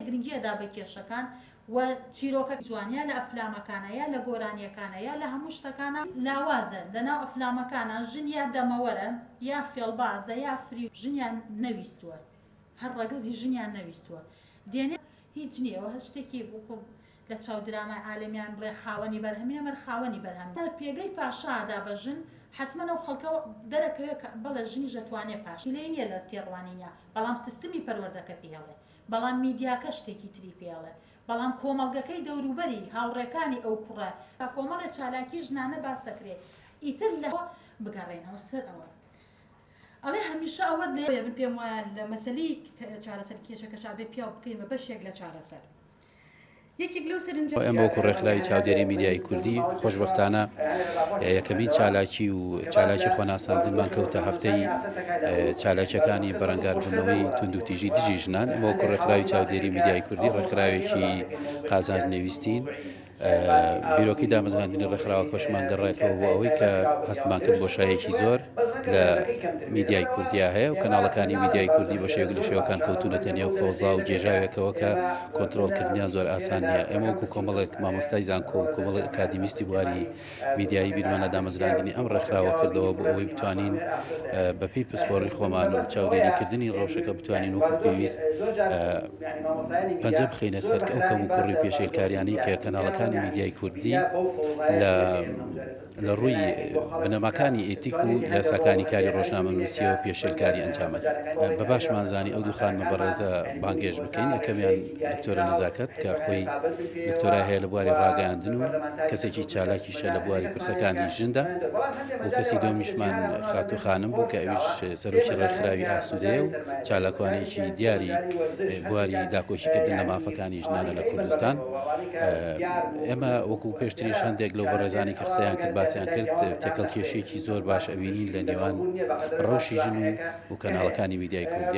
گرنگیەدا بە کێشەکان و چیرۆکە جوان یا لە ئەفلامەکانە یا لە گۆرانیەکانە یا لە هەموو شتەکانە لاوازە لەناو ئەفلامەکانە ژن یا دەمەوەرە یا فێڵبازە یا فری ژنیان نەویستووە هەر ڕەگەزی ژنیان نەویستووە دێنێ هیچ نییە وە هەر شتێکی وەکو لە چاو درامای عالەمیان بڵێ خاوەنی بەرهەمی ئەمەر خاوەنی بەرهەم لە پێگەی پاشادا بە ژن حەتمەن ئەو خەڵکە دەرەکەوێ کە بەڵێ ژنیش ئەتوانێ پاش لێی نییە لە تێڕوانینیا بەڵام سیستمی پەروەردەکە پێی ئەڵێ بەڵام میدیاکە شتێکی تری پێ ئەڵێ بەڵام کۆمەڵگەکەی دەوروبەری هاوڕێکانی ئەو کوڕە کۆمەڵێ چالاکی ژنانە باسەکرێ ئیتر لە بگەڕێنەوە سەر ئەوە ئەڵێ هەمیشە ئەوەت لێ. من پێم وایە لە مەسەلەی چارەسەر کێشەکەشا بێ پیاو بکەین بە بەشێک لە چارەسەر. یەکێک لەو سەرنجە. ئێمە وەکو ڕێکخراوی چاودێری میدیایی کوردی خۆشبەختانە یەکەمین چالاکی و چالاکی خۆناساندنمان کەوتە هەفتەی چالاکیەکانی بەرەنگاربوونەوەی توندوتیژی دژی ژنان. ئێمە وەکو ڕێکخراوی چاودێری میدیایی کوردی ڕێکخراوێکی قازانج نەویستین. بیرۆکەی دامەزراندنی ڕێکخراوەکەشمان گەڕێتەوە بۆ ئەوەی کە هەستمان کرد بۆشایەکی زۆر لە میدیای کوردیا هەیە و کەناڵەکانی میدیای کوردی بە شێوەیەک لە شێوەکان کەوتونەتە نێو فەوزا و گێژاوێکەوە کە کۆنترۆڵکردنیان زۆر ئاسان نییە. ئێمە وەکو کۆمەڵێک مامۆستای زانکۆ و کۆمەڵێک ئەکادیمیستی بواری میدیایی بیرمان لە دامەزراندنی ئەم ڕێکخراوە کردەوە بۆ ئەوەی بتوانین بەپێی پسپۆڕی خۆمان و چاودێریکردنی ڕەوشەکە بتوانین وەکو پێویست پەنجە بخەینە سەر ئەو کەموکوڕی و پێشێلکاریانەی کە کەناڵەکانی میدیای کوردی لە لە ڕووی بنەماکانی ئێتیک و یاساکانی کاری ڕۆژنامەنووسیەوە پێشێلکاری ئەنجامەدەن. بە باشمان زانی ئەو دوو خانمە بەڕێزە بانگێشت بکەین، یەکەمیان دکتۆرە نەزاکەت کە خۆی دکتۆرای هەیە لە بواری ڕاگەیاندن و کەسێکی چالاکیشە لە بواری پرسەکانی ژندا و کەسی دووەمیشمان خاتوو خانم بوو کە ئەویش سەرۆکی ڕێکخراوی ئاسوودەیە و چالاکوانێکی دیاری بواری داکۆکیکردن لە مافەکانی ژنانە لە کوردستان. ئێمە وەکو پێشتریش هەندێک لەو بەڕێزانی کە قسەیان کرد باسیان کرد تێکەڵکێشێکی زۆر باش ئەبینین لە نێوان ڕەوشی ژن و و کەناڵەکانی میدیای کوردی.